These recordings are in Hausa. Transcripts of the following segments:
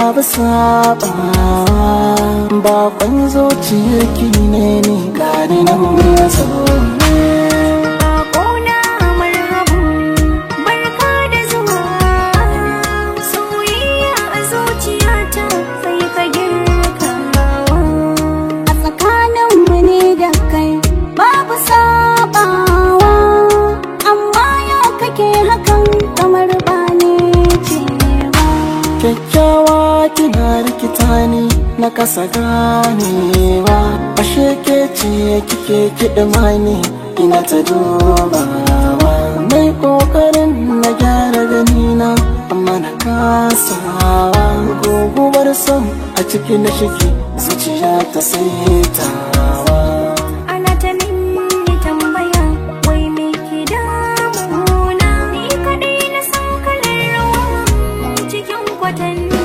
Babu sabawa, bakon zuciyarki ne ni gani nan zaune. Baƙona marhabu, barka da zuwa. Soyayya a zuciyata sai ka girkawa. A tsakaninmu ne da kai babu sabawa, amma ya kake hakan kamar ba ni ce ba. Kyakkyawa kina rikita ni na kasa ganewa, ashe ke ce kike kiɗima ni ina ta dubawa. Mai ƙoƙarin na gyara ganina amma na kasawa, guguwar son a ciki na shige zuciya ta saitawa. Ana ta minni tambaya wai me ke damuna, ni kaɗai na san kalar ruwan cikin kwatanni.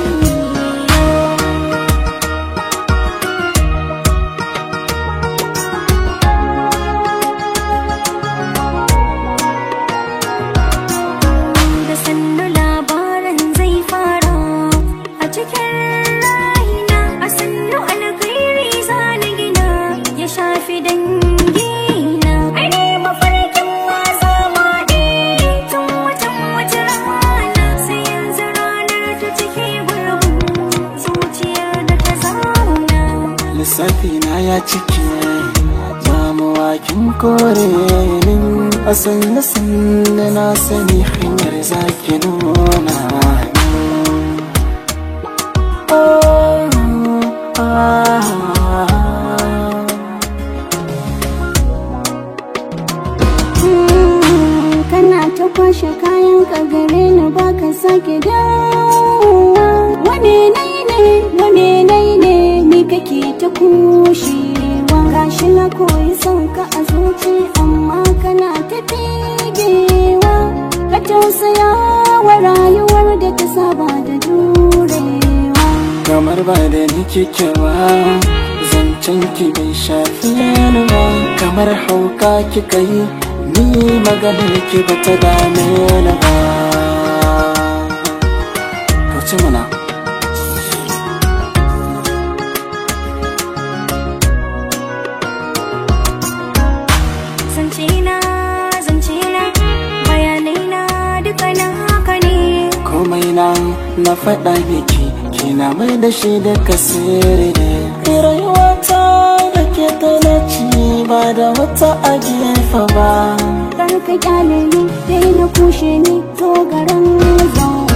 Da sannu labarin zai fara a cikin raina, a sannu alkhairi za na gina ya shafi dangina. Ai ne mafarkin maza maɗe tun watan wata rana, sai yanzu ranar ta cike gurbin zuciyar da ta zauna. Lissafi na ya cike, damuwa kin kore min, a sannu sannu na sani hanyar zaki nuna min. Oh, ah, ah. Kana ta kwashe kayan ka gare ni baka sake dawowa. Wane nai ne, wane nai ne, ni kake ta kushewa. Gashi na koyi son ka a zuci amma kana ta figewa. Ka tausaya wa rayuwar da ta saba da jurewa. Kamar ba da ni kike ba, zancen ki bai shafe ni ba, kamar hauka kika yi ni maganar ki ba ta dame ni ba. Kauce mana. Zance na, zance na, bayanai na duka naka ne. Komai na na faɗa miki kina mai da shi da kasiri ne. Rayuwata da ke tana ci ba da wata a gefe ba. Kar ka kyale ni, daina kushe ni, to garan zaune.